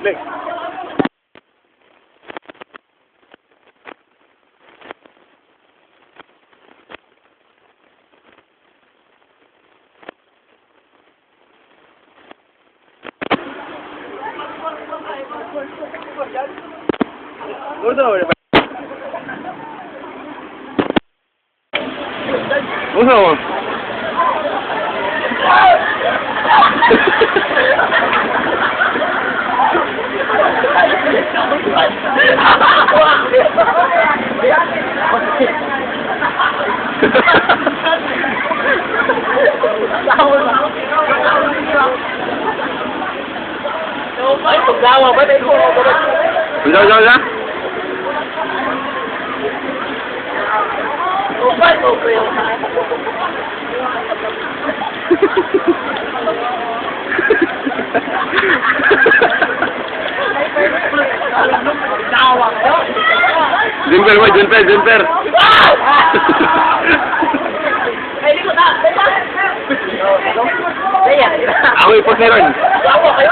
Dek. Unsa mo? Ay, pagdawa ba? Ay, ko. Unsa, unsa, unsa? Jumper ba? Jumper, jumper. Ay, di ko na. Ako ipos meron. Ako kayo.